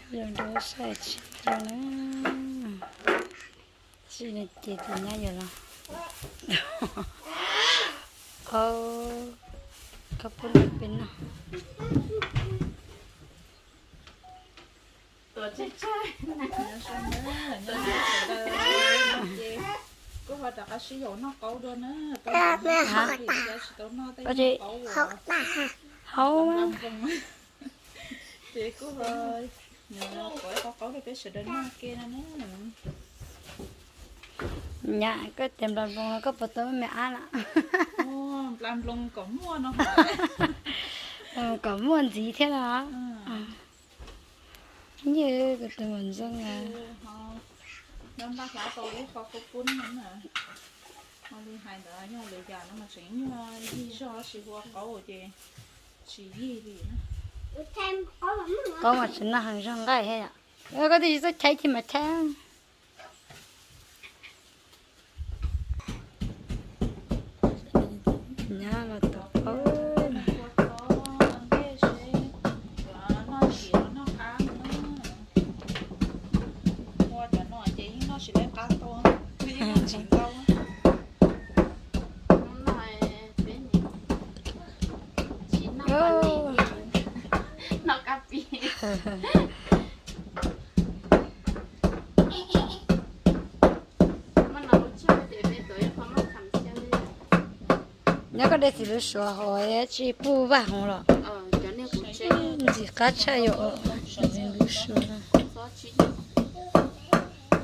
Zoo rau saib tsis zoo na. Tsis li ces tus nyab yuav los. Au, koj pub rau peb noj. Tuaj tshaib tshaib. Nyob zoo na, nyob zoo sawv daws. Kuv ho rov qab sib yaum noj qaub dua na, tau noj qaub, tsis tau noj tej qaub uas hauv. Ces kuv ho nyuam qhuav ua qaub rau peb sawv daws noj ke no na. Nyab, koj tias nplas nploos no koj puas tau me ab lawm? Nplas nploos kom muaj no. Kom muaj ntxiv thiab los? Nyiam koj tus muam ntxoog a. Npaj hlav tau lub qhov khaub poob no na. Ua li hais ntawd, yog lwm yam no mas tseem nyuag yig zog, tab sis ua qaub ces tsis yig li. Qaub mas tsis noj heev zog nqaij thiab yom. Koj twb tsis txawj chais ces mas chais. Nyab los tom qaub. Ua cov no ces yeej noj tsis lawv qab tau, yeej noj tsis ntau. Noj qab pib. Nyob koj de txiv lws suav hauv tsis pub vaj hauv los? Ntxim qab tshaj yom, txiv lws suav.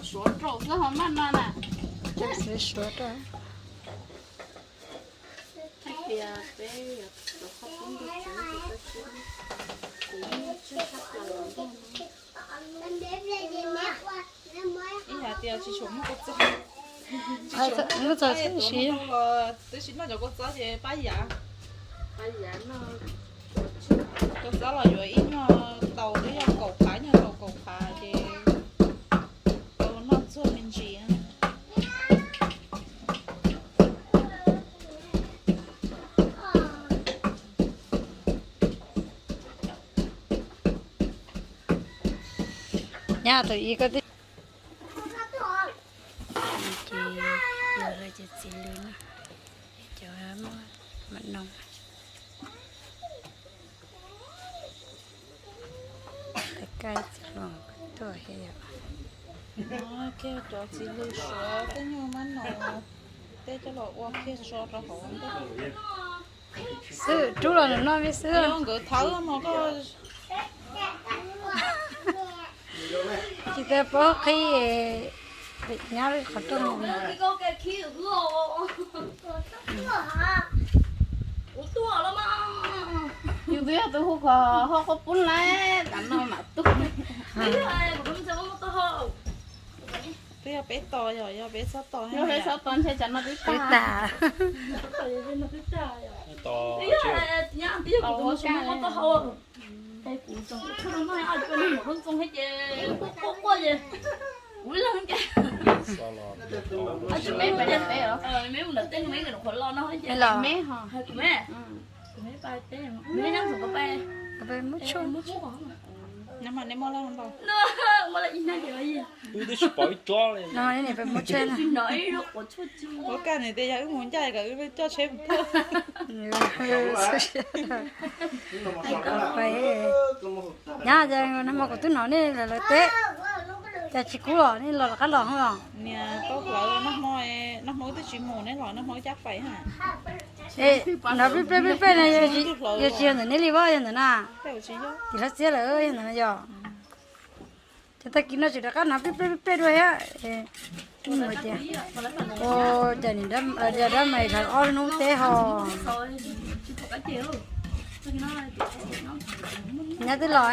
Txiv lws suav rau. Ib yam tias tsis tshua muaj kua txob. Tsis tshua muaj kua txob, tus noj tau los twb tsis noj cov kua txob ces pab yav. Kua txob los yuav ib nyuag tau twb yog kaum phav, nyuag tau kaum phav ces tau noj txuag me ntsis. Nyab tus ib koj twb ces yog lawv cov txiv lws na, cov mam noog. Tais Kaib txiv hluas tuaj thiab yom. Kiag cov txiv lws suav tej nyuag mab no, tej coj los ua kiag tso rau hauv ntej. Xwb rub los nws noj me xwb. Nkawd thawb no koj tsis tau paub qhib, nyab qhov rooj. Yus twb yog tus hu kom hauj khuab pub lawm, tas no mam tuaj. Twb yog peb tos yog, yog peb txhob tos, yog peb txhob tos ntshe tsam no twb tag. Kuv leej ces me me ntawm teb, me ntawm teb, me ntawm qhuav los no ces me ho. Wb twb tsis pom ib tsob li no, ib lub qhov tshuaj. Ua kaj nws tias yog wb mus ncaj kom wb coj tsheb mus tuaj. Nyab, nag hmo kuv twb hnov nej los lawv teb, cas tsis kub los nej los rov qab los hos? Niam tau hlawv nag hmo, nag hmo wb twb tsis mus, neb los nag hmo wb cab pais ha. Nrov plig plej plig plej no yog tsis yog ntawm neb li, yog ntawm na. Tim hlob txiab lawm yog ntawm na yog. Ces tag kis no tseem rov qab hnov plig plej plig plej dua thiab. Tias, ua cas nim, dab mais hlawv ob hnub teb ho. Nyab twb los,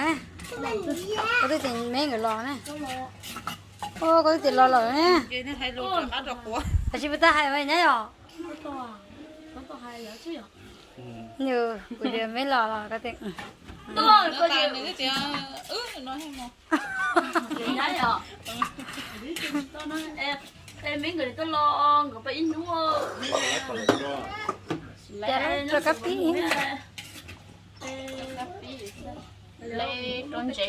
koj twb tias me nkawd los ne. Ua koj twb tias los lawm ne. Tab sis puas tau hais nyab yom? Nws kuv tias me los los koj tias. Rau kab pib. Rau ntses.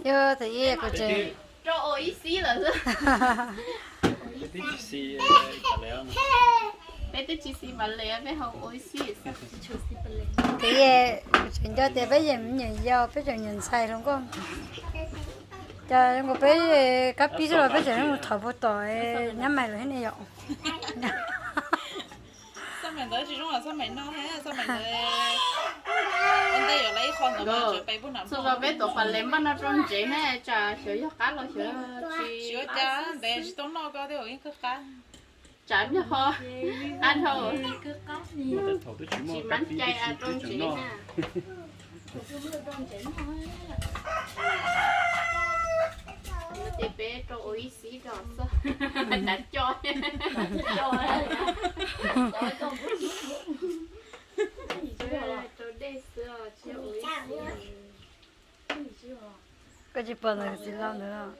Yog thaum ub kuv tseem rau ua ib xib lawm xwb. Peb twb tsis xis, peb twb tsis xis Pam Lev, peb ho ua ib xib xwb. Thaum ub kuv tseem nco tias peb yog me nyuam yaus, peb tseem nyuam ntxhais hluas nkauj. Cas zoo nkaus peb kab pib xwb los peb tseem mus thov puag tom nyab mais lawm thiab ne yom. Xab mais ntawd tsis zoo, xab mais no, xab mais ntawd ua ntej yuav lawv ib qho ntawd mas tsuas pes pub nam txog peb tuav Pam Lev npaj no rau ntsev ne, tsam xyov yog qab los xyov tsis. Tsis ua cas, ntev tsis tau noj koj thiab yeej kawg qab. Tsam nyob ho qab dhau, tsis mab cai rau ntsev na. Ces peb rau ua ib xib rau xwb, dav coj. Rau dej xwb, tsis ua ib xib. Koj tsis pom ntawm txiv laus ntawd los?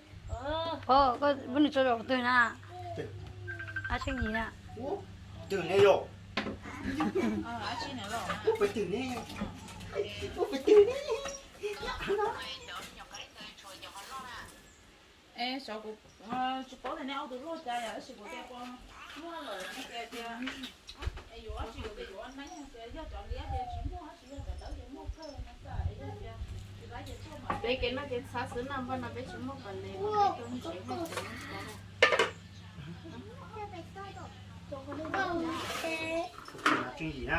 Pog, koj muab nws tso rau qhov twg na? Ab Tsheej Yim na. Twg ne yom? Ub, pes twg ne? Ub, pes twg ne? Es xyov kuv tsis paub tias neb ob tug luaj cas yom, tab sis kuv tias puas muaj lawm no tias tias yuav tab sis kuv tias yuav neeb tias yog cov liab ces tsis muaj tab sis yog cov dawb ces muaj kawg no xwb. Peb kev noj kev txhab xwb na, npaj no peb tsis muaj Pam Lev, peb rau ntsev. Tsheej Yim na.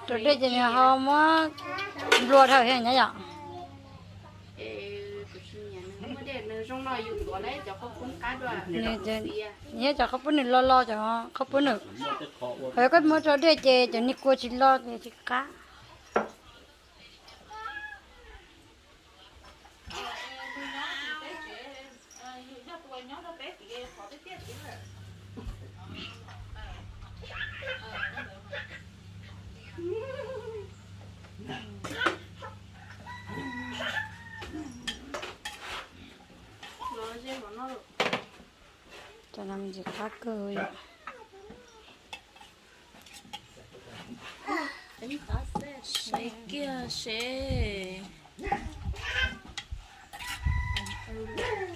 Rau dej ces nws ho muab nplua dhau thiab nyab yom. Nws yog cov qhaub poob nws lo lo cov qhaub poob nws. Ho yog koj muab rau dej ces cov niag kua tsis lo ces tsis qab. Cov no me ntsis qab kawg yom. Saib kiag seb.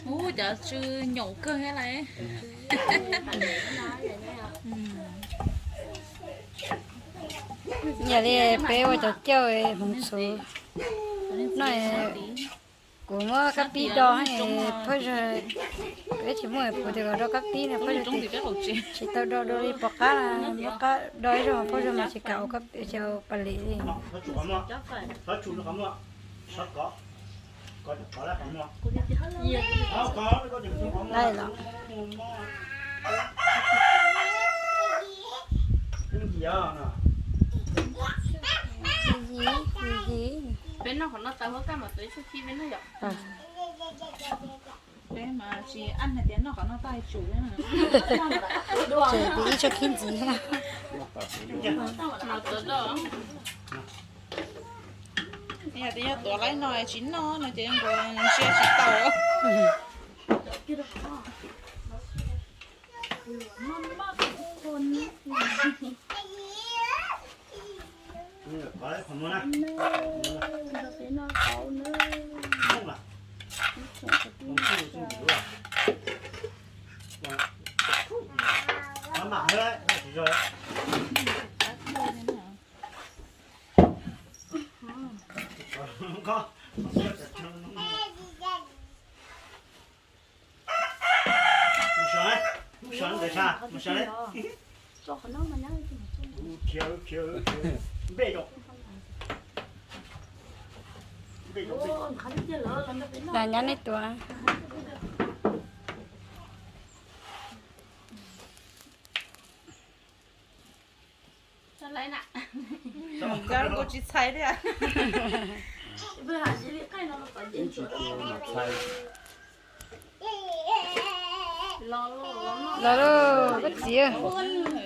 Ub, cov tsw nyaum kawg thiab lauj. Yog li peb ua cov cauj hmoov txhuv no, kuv muab kab pib do, phauj zog peb tsis muaj, kuv tias kom do kab pib no, phauj zog tsis tau do dua li, pom qab muab do ib zaug, phauj zog mas tsis kam ua kab pib, tsis ua Pam Lev li. Lawm los. Peb noj qhov no tag huab kaj mam tuav ib tsob khib peb noj yom. Peb mas tsis anj hais tias noj qhov no tag tsum. Tsum ib tsob khib ntxiv. Yog tias yog tuav laib no tsis noj no ces nkaus ntsia tsis tau. Mus sawv, mus sawv ntawd sas, mus sawv. Khiav, khiav, khiav. Npej rau. Npej rau, npej rau. Nyab nej tuav. Nkawd kuj tsis txhais thiab. Los lauj, koj txiv.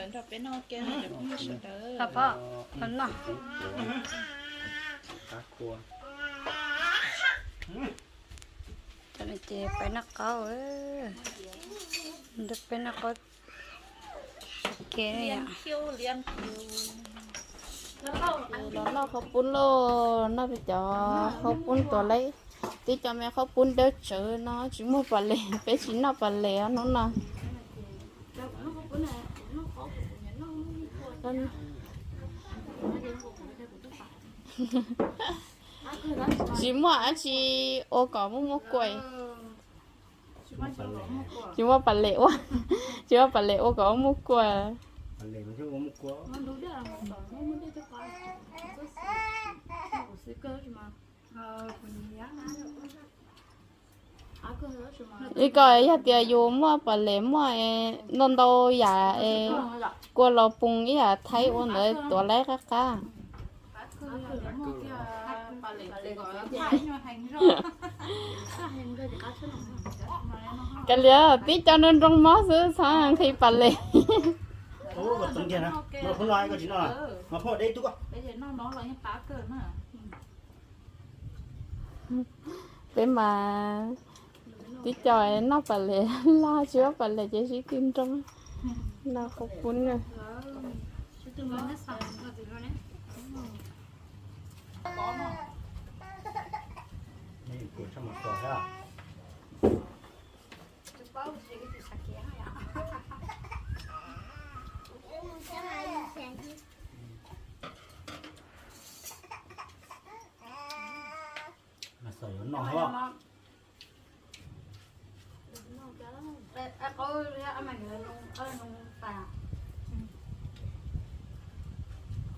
Nrog peb noj kiag, phob, phob noj. Ces peb noj qaub, peb noj qaub ke. Los noj qhaub poob lauj, noj peb cov qhaub poob tuam laib, tib cov me qhaub poob dawb tsawv no tsis muaj pas les, peb tsis noj pas les hnub no. Tsis muaj dab tsi ua kom muaj muaj kua. Tsis muaj pas les ua, tsis muaj pas les ua kom muaj kua. Ib ko yog tias yus muaj pas les muaj ntau ntau yam es kua los poos ib yam thaib ua ntawd tuav laib qab qab. Kav liam tib co nroo nroo mob xwb txhob nqhis pas les. Peb mas tib co noj pas les loj, tsis muaj pas les ces sib tw nroo, noj qhaub poob na.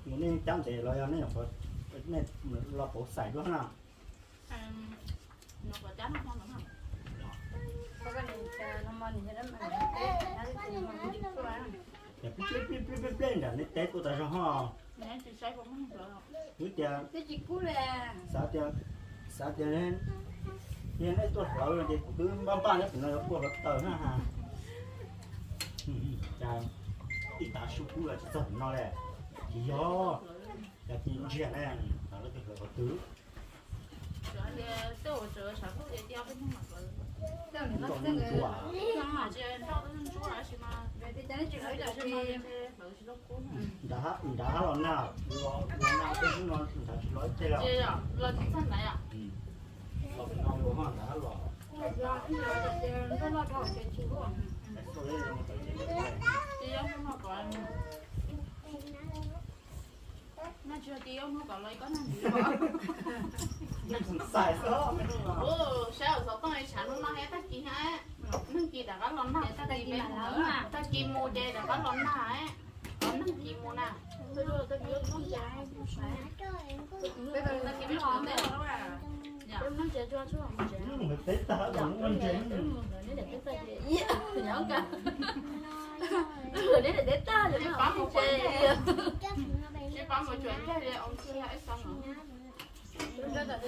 Mus nej cab ntev los yog nej, nej los pauv xais duab na. Pliaj pliaj pliaj pliaj nram nej teb tuaj tas zog ho. Kuv tias, xav tias, xav tias yog nej tuaj hlawv ces kuv twb npaj npaj nyob pem no yuav tuaj hlawv taws na ha. Cas ib tav su kub los tsis txog pem no le. Tsis yog, cas tsis ntsiag ne, lawv twb hlawv qhov twg. Nrov ntsuav. Nrad hab los nag, los nag peb hnub no nrad tsis los ib teg lawm. Los pem no ua ho nrad hab los. Saib xov tooj tshav hnub no thiab tag kis, neeg kis rov qab los nag, tag kis mus ces rov qab los nag, los neeg kis mus na. Tsis pab mus tsuas ncaj li ua si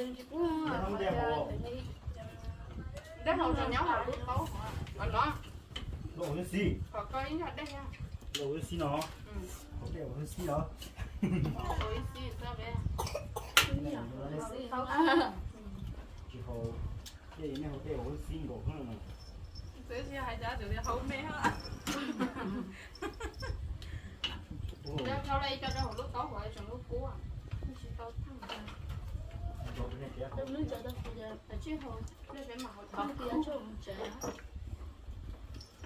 ib xo no. Dej hauv tseem nyob hauv lub taub hov no. Kom koj ib nyuag dej. Ib xi no. Ib xi os. Tsis hau, nej hau dej ua ib xi nkaus. Tsis hais cas, hau me. Rau lawm ib co rau hauv lub taub hauv tseem lub kub, tsis tau thaj. Tsis hau, peb mam hau thaj.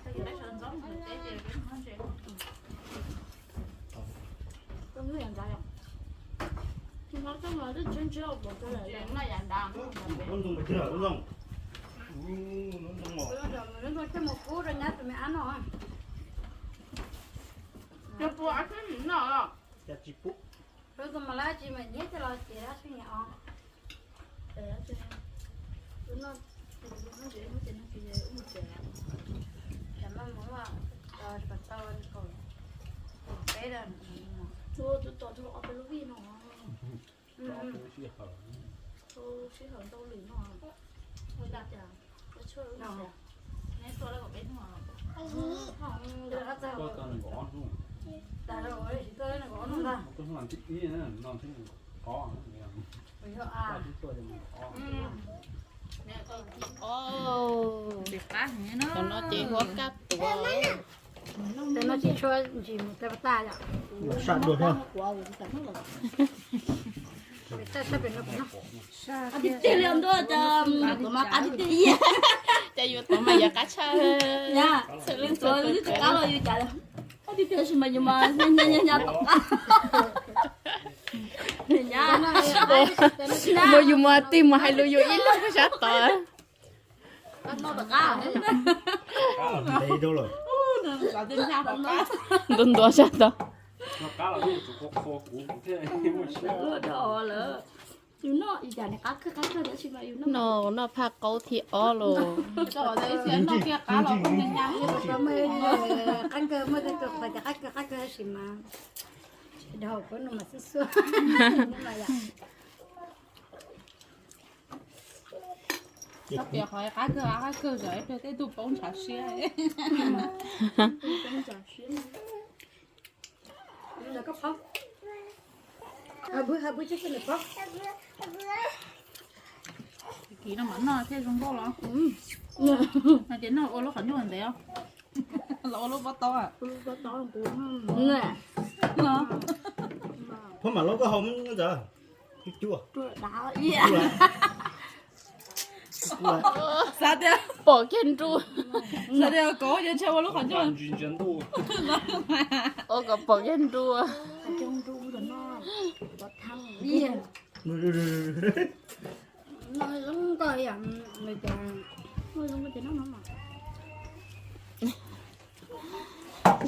Peb sawv ntxov mus teb ces peb mus noj ntses. Noj yav nrad. Lub ntoo pes twg lub ntoo? Lub ntoo coj mus pub rau nyab tus me ab noj. Cov pua ab txhob nim noj. Cas tsis pub. Lub ntoo mas lab tsis mas nyiab coj los ces lab txhob nim os. Peb no. Sij hawm ntau lwm no. Ua cas? Neb tua lawm kom peb nug. Koj tua nees nkaum ob hnub. Koj hnub ib no thiab nees nkaum ob. Koj twb tua ces nees nkaum ob. Cov no ces huab kab tuav. Cov no tsis tshua ntsim mus rau pas tas yom. Saj dua thiab. Tiag tiag li ntuj, cov yuav tuav mas yuav qab tshaj. Txhua leej txhua tus qab los yus cas. Tab sis mas yus mas nyob nyob nyob tom qab. Mus yus mus tig mus hais lus yus ib leeg sab tod. Ntuav ntuav sab tod. Noj phaj qaub thib ob los. Qab kawg, muaj tej tus qhov tias qab kawg qab kawg tab sis mas dhau koj no mas xub xub. Koj piav qhov qab kawg qab kawg, tej tug poob ntshav siab. Kiv no mas noj thiaj zoo nkauj los. Ces noj ua lub qhov ncauj ntev os. Los ua lub pob taub. Phob mam lub koj haus ntawd. Xav tias pom kiag nru. Xav tias kov ces ntshe ua lub qhov ncauj. Ua kom pom kiag nru.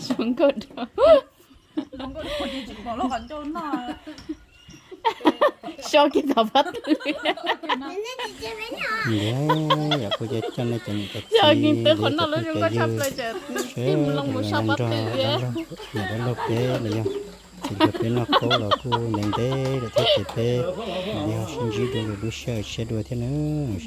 Zoo nkauj. So kiag thaum pab twg. Yog kuv cov coj nej cov niam cov txiv, cov phooj cov ywg, sawv daws los nrog nram dab laug peb los yog txiv nrog peb noj qaub los kuj ntev ntev lawm thiab ces peb mam li ho sib ntsib dua lwm lub sij hawm tshiab dua thiab nawb.